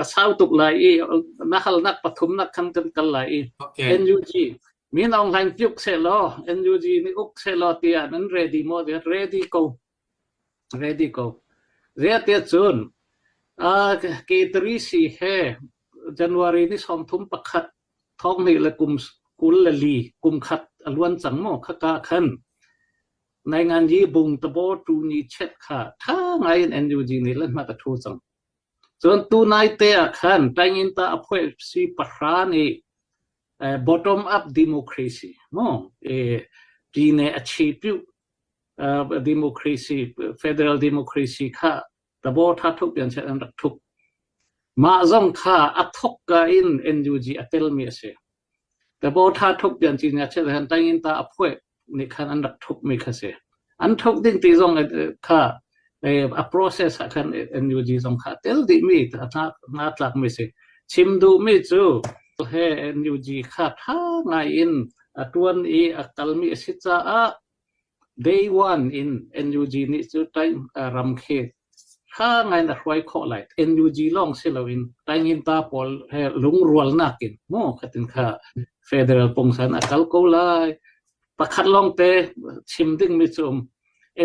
A sau tuk lai i na halnak pathumnak khan kan kal lai i NUG Min Aung Hlaing pyuk sehlaw NUG nih uk sehlaw tiah nan ready maw tiah ready ko ready ko ziah cun K3C he January ni 31 thong hnih le kum 24 kum khat a luan cang maw khaka khan Nainganyi bung tabo tu ni chet kha tha ngai in NUG nih le hma ka thu cang. Cun tu nai te ah khan Tainginta a phuai si pahra nih bottom up democracy mu pine a chi piu democracy federal democracy kha tabo tha thuk pian che an rak thuk mah zong kha a thok ka in NUG a tel mi a si Tabo tha thuk pian chi nya che han tangin ta a phuai nih khan an rak thuk mi kha si. An thuk ding ti zong kha a process ah khan NUG zong kha tel dih mi nga tlak mi si. Chim duh mi cu he NUG kha tha ngai in a tuan i a kal mi a si caah Day one in NUG nih cu ram khi tha ngai in a hruai khawh lai. NUG lawng si loin Tainginta pawl he lungrualnak in mu khatin kha federal pungsan a kal ko lai. Pakhat lawngte chim dingmi cu um.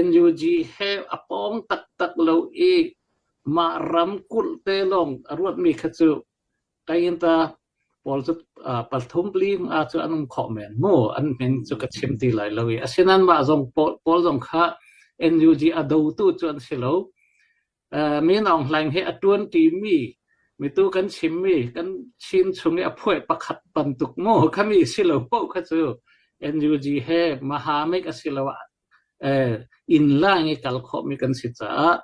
NUG he a pawng taktak lo i mah ramkulh te lawng a ruatmi kha cu Tainginta pawl cu pathum pli nga cu an um khawh men mu an min cu ka chim ti lai lo i asinain mah zong pawl zong kha NUG a dotu cu an si lo. Min Aung Hlaing he a tuan mi mitu kan chimmi kan Chin chung i a phuai pakhat bantuk mu khami si lo paoh kha cu NUG he mahamik a si lo inn lang i kal khawhmi kan si caah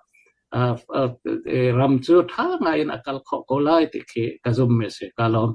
ram cu ṭha ngai in a kal khawh ko lai ti khi ka zummi a si. Ka lawm.